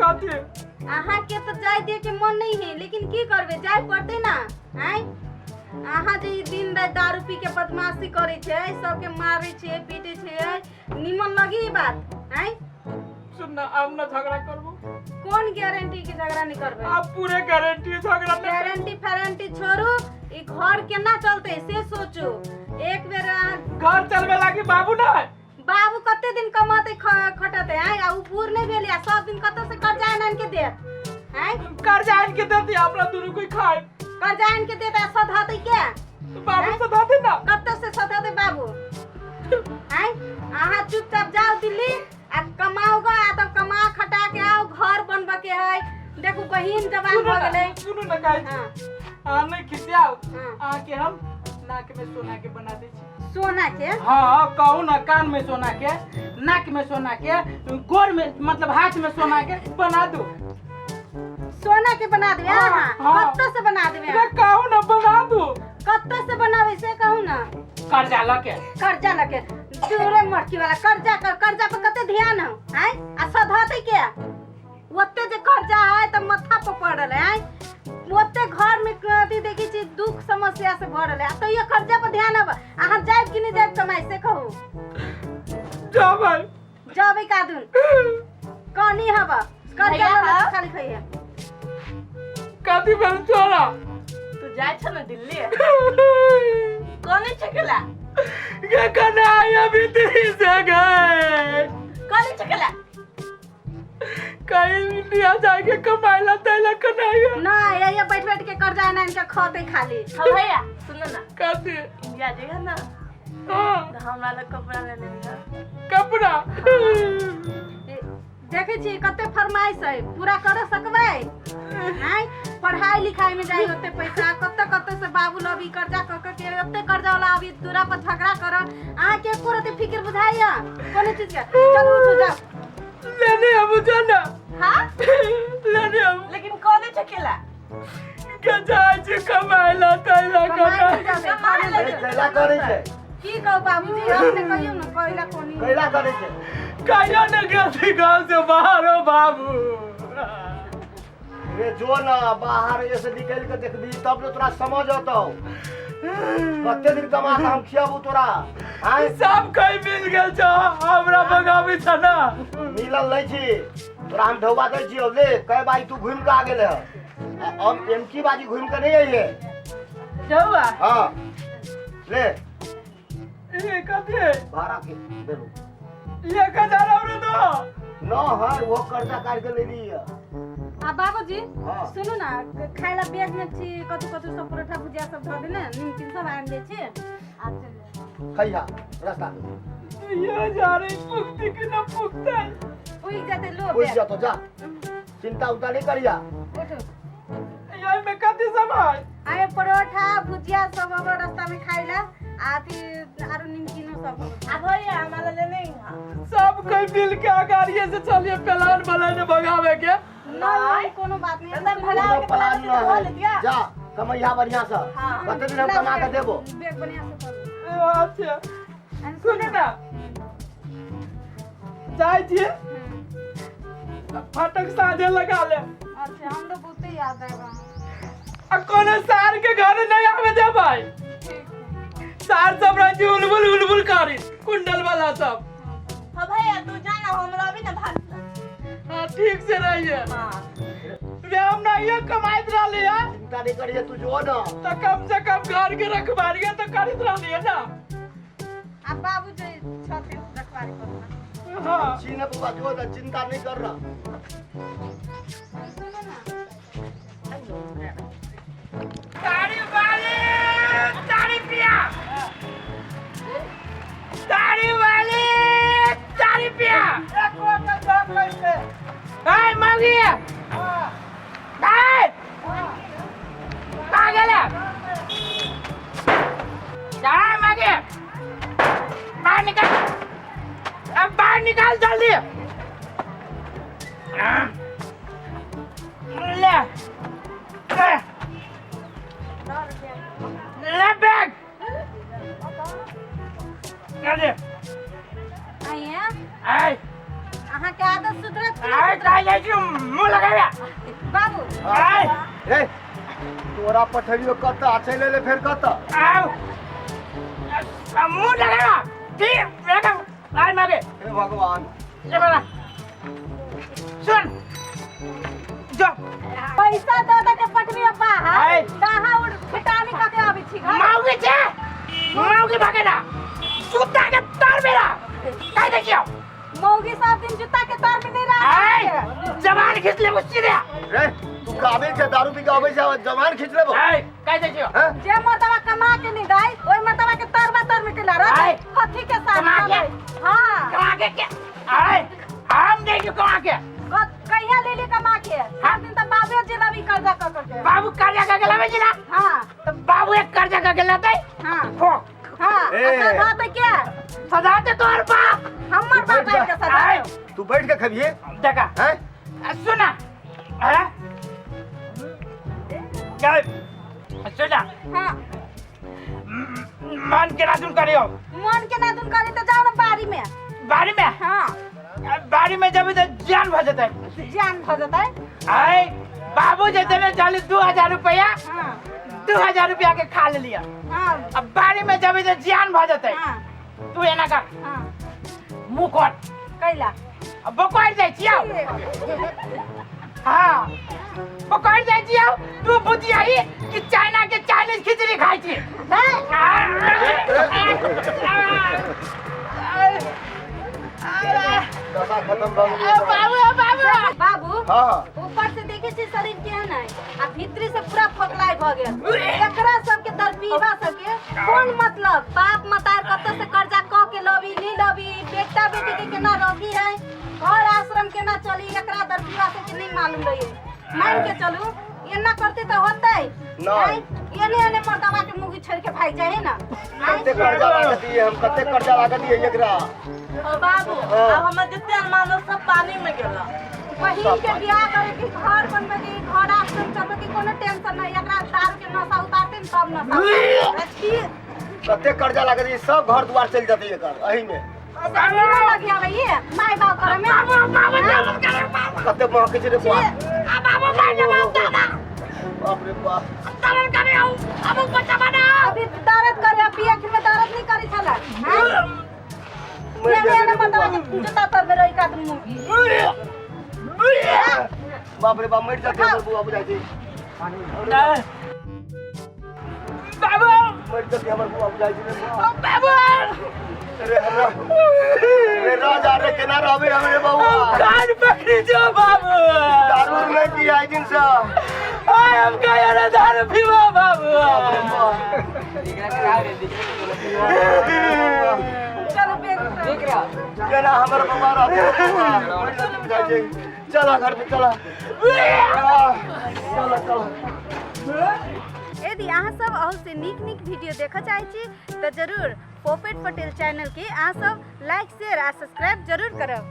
कथी? अहाँ के तो जाय दे के मन नहीं है, लेकिन की करबे, जाय पड़ते ना। आय अहाँ जे ई दिन रात दारू पी के बदमाशी करे छै, सबके मारे छै, पीटे छै, निमन लगी ई बात? आय सुन ना, हम ना झगड़ा करबो। कोन गारंटी के झगड़ा नहीं करबे? आप पूरे गारंटी झगड़ा नहीं। गारंटी फारंटी छोड़ू, ई घर केना चलते से सोचू एक बेर। अहाँ घर चलबे लागी बाबू ना है। बाबू कते दिन कमाते खटते आय, आ उ बूढ़ नहीं भेल, आ सब दिन कतौ से कर्जा आन के देत आय? कर्जा आन के देती, अपना दोनों कोई खाए। कर्जा आन के देत आ सधाते के? बाबू सधाते ना। कतौ से सधाते बाबू? आय अहाँ चुपचाप जाओ दिल्ली आ कमाओ गा, आ तब कमा खटा के आओ, घर बनबे के है। देखू बहिन जवान सुनू भऽ ना, गेलै। सुनू ना गाइस। हाँ। अहाँ नहीं खिसियाओ। हाँ। अहाँ के हम नाक में सोना के बना दै छी। सोना के? हाँ, कहू ना, कान में सोना के, नाक में सोना के, गोर में मतलब हाथ में सोना के बना दू। सोना के बना देबे? हाँ, अहाँ? हाँ। कत्तो से बना देबे? अरे कहू ना, बना दू। कत्तो से बनावे से कहू ना। कर्जा लके। कर्जा लके? तोरे मटकी वाला कर्जा कर, कर्जा पर कते ध्यान हो आय? आ सधते के ओते जे कर्जा है त माथा पर पड़ल है आय। ओते घर में अथी देखी छी, दुख समस्या से भरल है, आ तैयो कर्जा पर ध्यान। अब अहाँ जायब कि नहीं जायब कमाई से कहू। जा भाई। जाबे कादुन कनी हब कर्जा भैया वाला हब। खाली खइहे। कथी भेल तोरा? तू जाइ छ ने दिल्ली, कोने छकेला? गे कन्हैया अभी दिल्ली से गए। कोने छकेला? कहीं इंडिया जाके कमाइला तैला कन्हैया। ना ये बैठ बैठ के कर्जा ना इनका खते खाली। हाँ भैया, सुनो ना। कथी? इंडिया जइहा ना? हाँ। तो हमरा लग कपड़ा ले लेबी। कपड़ा? देखै छी कते फरमाइश है, पूरा कर सकबै? आँय, पढ़ाई लिखाई में जाई ओते पैसा कते कते से बाबू लबी कर्जा क क के, ओते कर्जा वाला अभी दूरा पर झगड़ा कर, अहाँ के एको रति फिक्र बुझाइया कोनो चीज के? चलू उठू, जाओ। लेने हम जाना। हाँ। लेने हम। लेकिन कोने छकेला? के जाइ छी कमाइला तैला। कमाइ कन्हैया लए जाबै, कमाइ लए। कैला करै छै? की कहू बाबूजी, अपने कहियौ ने कैला कोनी। कैला करै छै? कहियो ने गेल गाँव से बाहर हो बाबू। रे जो ना बाहर ऐसे निकल के देखबी तब ने तोरा समझ अतौ। कते दिन कमा के हम खियाबू तोरा आय? सब कहीं मिल गेल छौ, हमरा बगाबी छ ना। मिलल नहीं छी तोरा, हम ढौआ दै छियौ। ले कई बारी तू घुमि के आ गेले हँ, आ हम एमकी बाजी घुमि के नहीं अइहे। जौआ। हाँ ले। ये कथी है? भाड़ा के देलू। 1000 और दो। न है, वो कर्जा काट के लेली है। आ बाबूजी। हाँ। सुनू ना, खाय ला बैग में छी कथू कथू सब, परोठा भुजिया सब धऽ देने, नीमकीन सब आनि दै छी, आ चलि जाउ। खैहा रास्ता में। ये जा रही पुख्ती कि न पुख्ता। उगि जेतै लो पूछ बैग। जतो, जा, चिंता उंता नहीं करिया। उठू। ये में कथी सब है? आमे परोठा भुजिया सब अब रास्ता में खाइ ला, आ अथी आरो निमकीनो सब हब। आ भैया, हमरा ले नहीं हा। सब कोई मिल के अगाड़िए से चलिए, प्लान बनाने भगावे के। नहीं, कोनो बात नहीं। एकदम भला कोनो के प्लान प्लान न से है। लेतिया। जा कमैया बढ़िया से। हाँ। कते दिन हम कमा के देबो? बैग बढ़िया से करू। अच्छा सुनू ना, जाइ छी, फाटक साझे लगा ले। अच्छा, हमरो बहुते याद आबि। आ कोनो सार के घर नहीं आवे देबै। सार सब रह छै उलबुल उलबुल करी कुंडल वाला सब। हाँ भैया, तू जाना, हम रवि ना भाग। हाँ, ठीक से रहिए। हाँ। वे हम नहीं कमाइत रहली है। चिंता नहीं करिए, तू जो ना। तो कम से कम घर के रखवारी तो करत रहली है ना। आ बाबू जे छथिन रखवारी करना। हाँ। छी ना बउआ, जो ना, चिंता नहीं कर रहा। सुनू ना। तारी वाली तारी पिया, तारी वाली तारी पिया। ए मौगी, ए कहाँ गेले? जा मौगी, बाहर निकाल, अब बाहर निकाल जल्दी। ले ले ले बैग ले। आइए। आय। अहाँ के आदत सुधरत कि आय नहि सुधरत? काय जाइ छी मुंह लगाबे बाबू आय रे तोरा पठेलियो कत आ चलि एलै फेर कत आउ मुंह लगाबे ठीक रकम आय मागे हे भगवान ए बाबा सुन जो पैसा दऽ दऽ के पठबी बाहर आय। दाहा उड़ फिटानी कऽ के आबै छी घर माउगी छे माउगी भागे ना जूता के तार मेरा काय देखियो मौगी सब दिन जूता के तर में नहीं आय रह जबान खींच ले सीधे रे तू काबिल छै दारू पी के अबै छै जवान खींच लेबो आय काय देखियो हैं जे मर्दवा कमा के नहीं दाई ओई मर्दवा के तरबा तर में के ला आय। कथी के साथ कमा के? हां कमा के के आय हम देखियो कमा के कहिया ले ली कमा के सब दिन तो बाबे जी लबी कर्जा क क के बाबू कर्जा का गेला जिला हां तो बाबू एक कर्जा का गेला तै हां खो हां ए। आ सधा तो क्या सदा ते तोहर बाप हमर बाप बैठ जा। के सधा आय तू बैठ के खेबिहे देखा हैं सुना हैं काय सुना हां मन के ना सुन करियो मन के ना दुन करी तो जाओ ना बाड़ी में बाड़ी में हां बाड़ी में जब तो जान भ जतै जान भ जतै आय बाबू जे देने चाली 2000 रुपया हां 2000 रुपया के खा ले लिया हां अब बाड़ी में जब तो जान भ जतै हां तू एना कर हां मुंह कर कैला अब बकवार जाइ छियौ हाँ बकवार जाइ छियौ तू बुझियाही कि चाइना के चाइनीज खिचड़ी खाइ छी दशा खत्म भऽ गेलै बाबू बाबू बाबू हँ ऊपर से देखे छी शरीर केहन है आ भीतरी से पूरा फोकलाइ भऽ गेल एकरा सबके दरपीबा सबके कोन मतलब बाप मतार कतऽ से कर्जा कऽ के लबी नहीं लबी बेटा बेटी के केना रखी है घर आश्रम केना चली एकरा दरपीबा सबके नहीं मालूम रही मान के चलू एना करते तऽ होतै नहीं। एने एने मर्दवा के मुँह छोड़ के भाग जाए ना कते कर्जा लागत दिए हम कते कर्जा लागत दिए एकरा ओ बाबू हाँ। अब हमर जते अरमान रह सब पानी में गेल बहिन के बियाह करे के घर बनबे के घर आश्रम चलबे के कोनो टेंशन नहीं एकरा दारू के नशा उतारते न तब नशा उतारते। कते कर्जा लागत दिए सब घर द्वार चल जाते एकर एही में शरीर लगी आबै ये माय बाप करे में कते महकै छै रे बाप बाप रे बाप अभी दर्द करे पिए में दर्द नहीं करे छला हां मरि ये जाते ने रे मतलब बौआ। जूता तर में रही का तुम मुंगी बाप रे बाप मरि जाते हमर बौआ बुझाइ छै बाबू मरि जाते हमर बौआ बुझाइ छै रे बौआ। बाबू रे हमरा रे राजा रे केना रहबे हम रे बौआ कान पकड़ी जो बाबू दारू नहि पियाइ दिन से आय हम कहे रे दारू पीबो बाबू बाप रे बाप चलो बेगूसराय केना हमर बौआ रहतै बौआ मरि जाते बुझाइ छै चला घर पे चला चला चला यदि अहाँ सब अहू से नीक नीक वीडियो देखऽ चाहै छी तऽ जरूर पोपेट पटेल चैनल के अहाँ सब लाइक शेयर आ सब्सक्राइब जरूर करब।